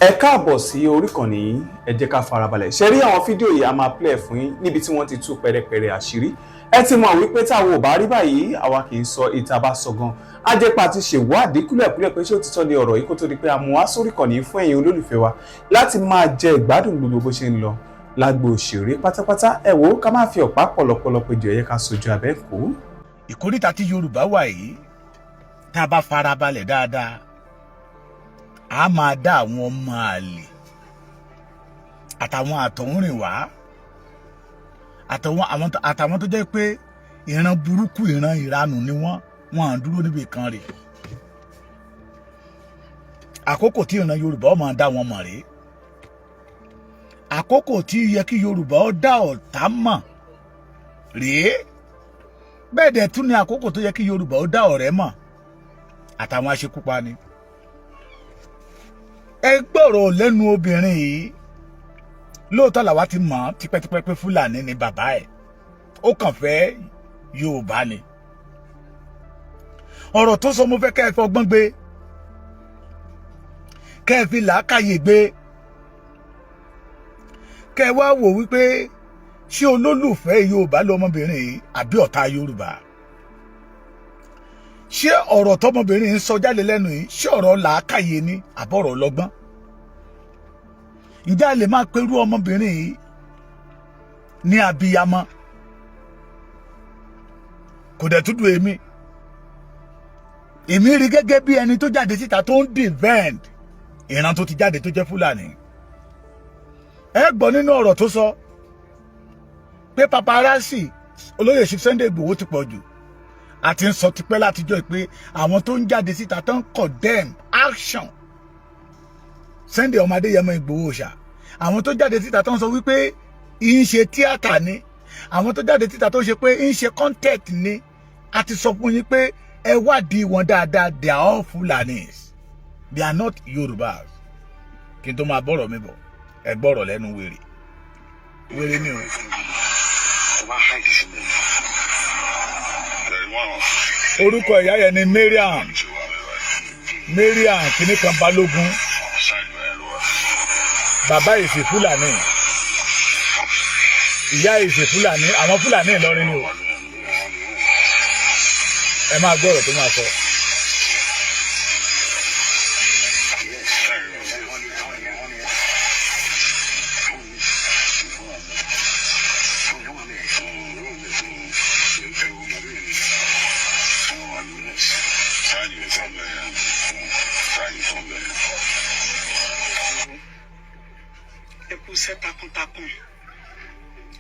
Ẹ káàbọ̀ sí orí ìkànnì yìí. Ẹ jẹ́ ká farabalẹ̀ ṣe rí àwọn fídíò yìí. A máa play fún yín níbi tí wọ́n ti tú pẹ̀rẹ̀pẹ̀rẹ̀ àṣírí. Ẹ ti mọ̀ wípé táwọn ò bá rí báyìí, àwa kì í sọ ìta bá sọ gan. Ajẹ́pà ti ṣèwádìí kúlẹ̀kúlẹ̀ pé ṣé òtítọ́ ni ọ̀rọ̀ yìí, kó tó di pé a mú wá sórí ìkànnì yìí fún ẹ̀yin olólùfẹ́ wa láti máa jẹ ìgbádùn gbogbo bó ṣe ń lọ lágbo òṣèré pátápátá. Ẹ wò ó, ká má fi ọ̀pá pọ̀lọpọ̀lọ péjọ, ẹ̀yẹ ká sojú abẹ́ kó. Ìkóríta tí Yorùbá wà yìí, tá a bá farabalẹ̀ dáadáa, a máa dá àwọn ọmọ àlè àtàwọn àtọ̀húnrìnwá, àtàwọn tó jẹ́ pé ìran burúkú, ìran ìranù ni wọ́n, wọ́n à ń dúró níbi kan rè. Àkókò tí ìran Yorùbá ó máa dá wọn mọ̀ rèé. Àkókò tí yẹ kí Yorùbá ó dá ọ̀tá mọ̀ rèé. Bẹ́ẹ̀ dẹ̀ tún ní àkókò tó yẹ kí Yorùbá ó dá ọ̀rẹ́ mọ̀ àtàwọn aṣekúpani. Ẹ gbọ́rọ̀ lẹ́nu obìnrin yìí. Lóòótọ́ làwa ti mọ̀ tipẹ́tipẹ́ pé Fúlàní ni bàbá ẹ̀, ó kàn fẹ́ Yorùbá ni. Ọ̀rọ̀ tó sọ, mo fẹ́ kẹ́ ẹ fọgbọ́n gbé, kẹ́ ẹ fi làákàyè gbé, kẹ́ ẹ wá wò wípé ṣé olólùfẹ́ Yorùbá lọmọbìnrin yìí àbí ọ̀tá Yorùbá? Ṣé ọ̀rọ̀ tọmọbìnrin ń sọ jáde lẹ́nu yìí, ṣé ọ̀rọ̀ làákàyè ni àbọ̀rọ̀ ọlọ́gbọ́n? Ǹjẹ́ a lè máa perú ọmọbìnrin yìí ní abiyamọ? Kò dẹ̀ túdú. Èmi rí gẹ́gẹ́ bí ẹni tó jáde síta tó ń defend ìran tó ti jáde tó jẹ́ Fúlàní. Ẹ gbọ́ nínú ọ̀rọ̀ tó sọ pé paparazzi olóyè Sunday Igboho ti pọ̀ jù. Àti ń sọ tipẹ́ látijọ́ pé àwọn tó ń jáde síta tó ń condemn action Sunday ọmọ Adéyẹmọ Ìgbòho ṣá, àwọn tó jáde síta tó ń sọ wípé ń ṣe tíátà ni, àwọn tó jáde síta tó ń ṣe pé ń ṣe content ni, a ti sọ fún yín pé ẹ wádìí wọn dáadáa. They are all Fulanis, they are not Yorubas. Kí n tó máa bọ̀rọ̀ mi bọ̀, ẹ gbọ́rọ̀ lẹ́nu wèrè. Wèrè ni o. Ó máa hide sínú ẹ̀ wọ́n. Orúkọ ìyá yẹn ni Mariam, Mariam kìnnì kan Balógun. Bàbá ìsì Fúlàní, ìyá ìsì Fúlàní. Àwọn Fúlàní Ìlọrin ni o. Ẹ máa gbọ́ ọ̀rọ̀ tó máa sọ. Ẹ kú iṣẹ́ takuntakun,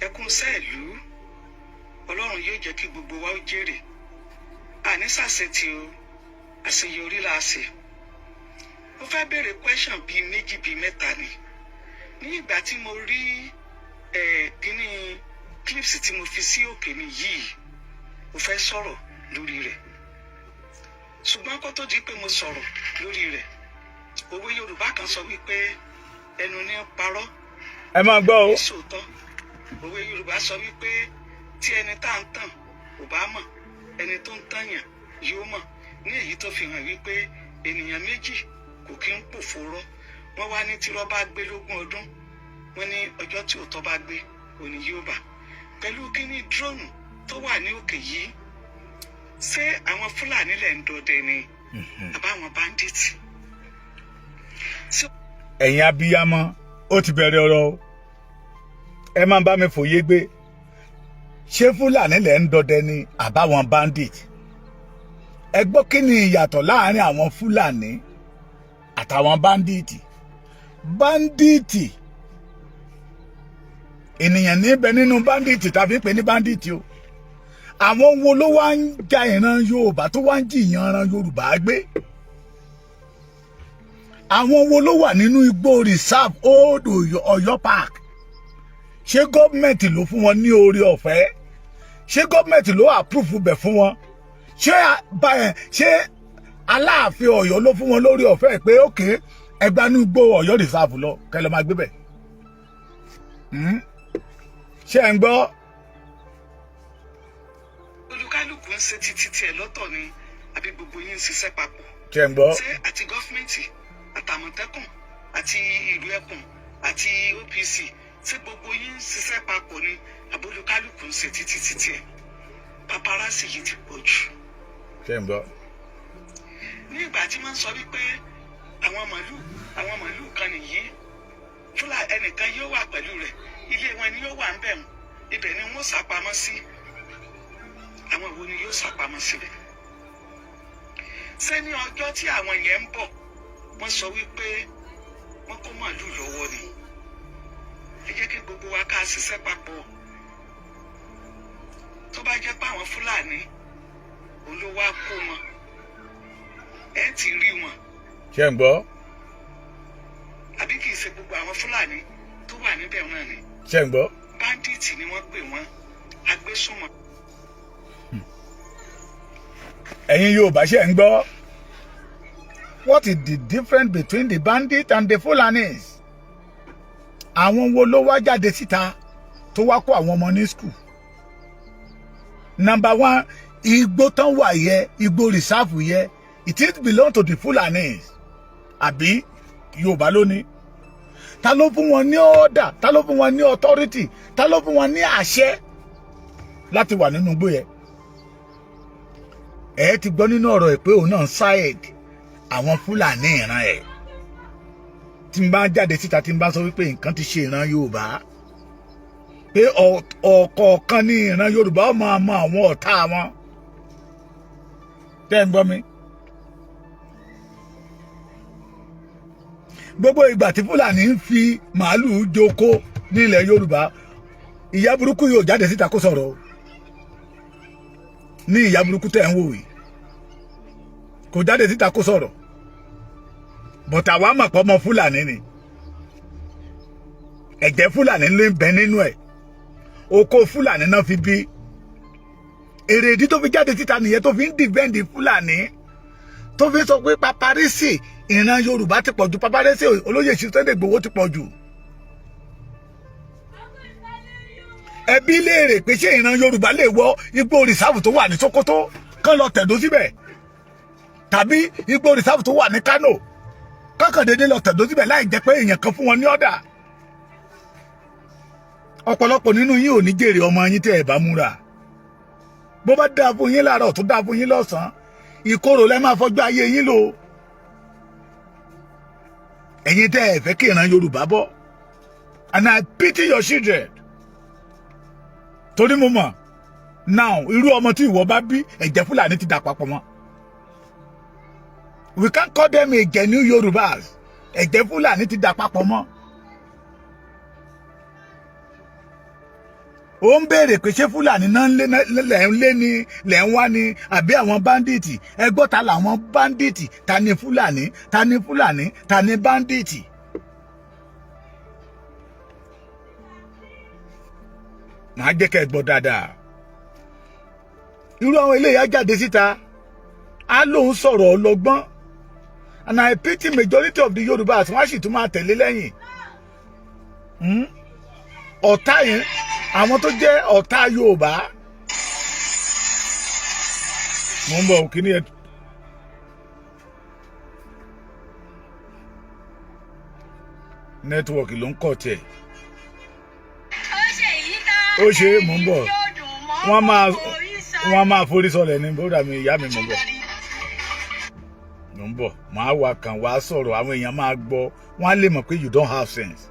ẹ kú iṣẹ́ ìlú. Ọlọ́run yóò jẹ́ kí gbogbo wa ó jèrè. Àní sàṣetì o, àṣeyọrí là á ṣe. Mo fẹ́ béèrè question bíi méjì, bíi mẹ́ta ni. Ní ìgbà tí mo rí ẹ kíní clips tí mo fi sí òkè mi yìí, mo fẹ́ sọ̀rọ̀ lórí rẹ̀, ṣùgbọ́n kó tó di pé mo sọ̀rọ̀ lórí rẹ̀, òwe Yorùbá kan sọ wípé ẹnu ní parọ́ Ẹ máa gbọ́ o. ní sòótọ́. Òwe Yorùbá sọ wípé tí ẹni tá à ń tàn kò bá mọ̀, ẹni tó ń tàyàn yóò mọ̀. Ní èyí tó fi hàn wípé ènìyàn méjì kò kí ń pòfo rọ́. Wọ́n wá ní tírọ́ bá gbé lógún ọdún, wọ́n ní ọjọ́ tí òótọ́ bá gbé òní yóò bà. Pẹ̀lú kíní drone tó wà ní òkè yìí, ṣé àwọn Fúlàní lẹ̀ ń dọdẹ ni àbáwọn bandits? Ẹ̀yin abiyamọ, ó ti bẹ̀rẹ̀ ọ̀rọ̀ o. Ẹ máa bá mi fòye gbé. Ṣé Fúlàní lẹ̀ ń dọdẹ ni àbáwọn bandit? Ẹ gbọ́, kí ni ìyàtọ̀ láàrin àwọn Fúlàní àtàwọn bandit? Bandit, ènìyàn níbẹ̀ nínú bandit tàbí pé ní bandit o. Àwọn wo ló wá ń ja ìran Yorùbá, tó wá ń jìyàn ìran Yorùbá gbé? Àwọn wo ló wà nínú igbó reserve, Old Ọ̀yọ́ Park? Ṣé gọ́ọ̀mẹ̀ntì ló fún wọn ní oore ọ̀fẹ́? Ṣé gọ́ọ̀mẹ̀ntì ló approve bẹ̀ fún wọn? Ṣé Aláàfin Ọ̀yọ́ ló fún wọn lórí ọ̀fẹ́ pé ókè, ẹgbanú igbó Ọ̀yọ́ reserve lọ, kẹ́ lọ máa gbé bẹ̀? Ṣé ẹ ń gbọ́? Olúkálùkù ń ṣe títí tiẹ̀ lọ́tọ̀ ni, àbí gbogbo yín ń ṣiṣẹ́ papọ̀? Ṣé ẹ ń gbọ́? Ṣé àti government àtàmọ̀tẹ́kùn Àti Ìlú Ẹkùn àti OPC, tí gbogbo yín ń ṣiṣẹ́ papọ̀ ni, àbólúkálùkù ń ṣe títí títí ẹ̀? Paparazzi yìí ti pọ̀ jù. Ṣé ń gbọ́? Ní ìgbà tí wọ́n sọ wípé àwọn màálù kan nìyí, fúlà ẹnìkan yóò wà pẹ̀lú rẹ̀, ilé wọn ni yóò wà ń bẹ̀ wọ́n, ibẹ̀ ni wọ́n sàpamọ́ sí. Àwọn wo ni yóò sàpamọ́ síbẹ̀? Ṣé ní ọjọ́ tí àwọn yẹn ń bọ̀, wọ́n sọ wípé wọ́n kó màálù lọ́wọ́ ni? Ẹ jẹ́ kí gbogbo wa ká ṣiṣẹ́ papọ̀. Tó bá jẹ́ pé àwọn Fúlàní olówó á kó wọn, ẹ ti rí wọn. Ṣé ń gbọ́? Àbí kì í ṣe gbogbo àwọn Fúlàní tó wà níbẹ̀ náà ni? Ṣé ń gbọ́? Bandit ni wọ́n pè wọ́n, agbésùnmọ̀. Ẹ̀yin Yorùbá, ṣé ń gbọ́? What is the difference between the bandit and the Fulanis? Àwọn wo ló wá jáde síta tó wá kó àwọn ọmọ ní school? Number one, igbó tán wà yẹ, igbó reserve yẹ, it is belong to the Fulanis àbí Yorùbá lónìí? Ta ló fún wọn ní order? Ta ló fún wọn ní authority? Ta ló fún wọn ní àṣẹ láti wà nínú igbó yẹn? Ẹ ti gbọ́ nínú ọ̀rọ̀ ẹ̀ pé òun náà side àwọn Fúlàní ìran ẹ̀. Tí n bá jáde síta, tí n bá sọ wípé nǹkan ti ṣe ìran Yorùbá, pé ọ̀kọ̀ọ̀kan ní ìran Yorùbá ó máa mọ àwọn ọ̀tá wọn, tẹ́ ń gbọ́ mi. Gbogbo ìgbà tí Fúlàní ń fi màálùú joko ní ilẹ̀ Yorùbá, ìyá burúkú yóò jáde síta kó sọ̀rọ̀ o. Ní ìyá burúkú tẹ̀ ń wò yìí kò jáde síta kó sọ̀rọ̀, but àwa mọ̀ pé ọmọ Fúlàní ni, ẹ̀jẹ̀ Fúlàní ló ń bẹ nínú ẹ̀, oko Fúlàní náà fi bí. Èrèdí tó fi jáde síta nìyẹn, tó fi ń defend Fúlàní, tó fi sọ pé paparazzi ìran Yorùbá ti pọ̀ jù, paparazzi olóyè Sunday Igboho ti pọ̀ jù. Ẹbí léèrè pé ṣé ìran Yorùbá lè wọ igbó reserve tó wà ní Sokoto kán lọ tẹ̀dó síbẹ̀, tàbí igbó reserve tó wà ní Kano, kákàndéédé lọ tẹ̀dó síbẹ̀ láì jẹ́ pé èèyàn kan fún wọn ní ọ̀dà? Ọ̀pọ̀lọpọ̀ nínú yín ò ní jèrè ọmọ yín tẹ́ ẹ̀ bá múra. Bó bá dáa fún yín láàárọ̀, tó dáa fún yín lọ́sàn-án, ìkorò lẹ́ máa fọjú ayé yín lò. Ẹ̀yin tẹ́ ẹ fẹ́ kí ìran Yorùbá bọ́, and I pity your children, torí mo mọ̀ now, irú ọmọ tí ìwọ bá bí, ẹ̀jẹ̀ Fúlàní ti dà papọ̀ mọ́. We can't call them a genuine Yorùbás. Ẹ̀jẹ̀ Fúlàní ti dà papọ̀ mọ́. Ó ń béèrè pé ṣé Fúlàní náà ń lé, lẹ̀ ń lé ni, lẹ̀ ń wá ni, àbí àwọn bandit? Ẹ gbọ́, ta làwọn bandit? Ta ni Fúlàní? Ta ni Fúlàní? Ta ni bandit? Màá jẹ́ kẹ́ ẹ gbọ́ dáadáa. Irú àwọn eléyà jáde síta, á lóun sọ̀rọ̀ ọlọ́gbọ́n, and I pity majority of the Yorùbá, wọ́n á sì tún máa tẹ̀lé lẹ́yìn. Ọ̀tá yẹn, àwọn tó jẹ́ ọ̀tá Yorùbá, mo ń bọ̀ kíní ẹ. Network ló ń kọ̀ tiẹ̀. Ó ṣe é, mò ń bọ̀. Wọ́n máa forí sọlẹ̀ ní bóra mi, ìyá mi, mò ń bọ̀, mò ń bọ̀. Màá wà kàn wá sọ̀rọ̀, àwọn èèyàn máa gbọ́, wọ́n á lè mọ̀ pé you don't have sense.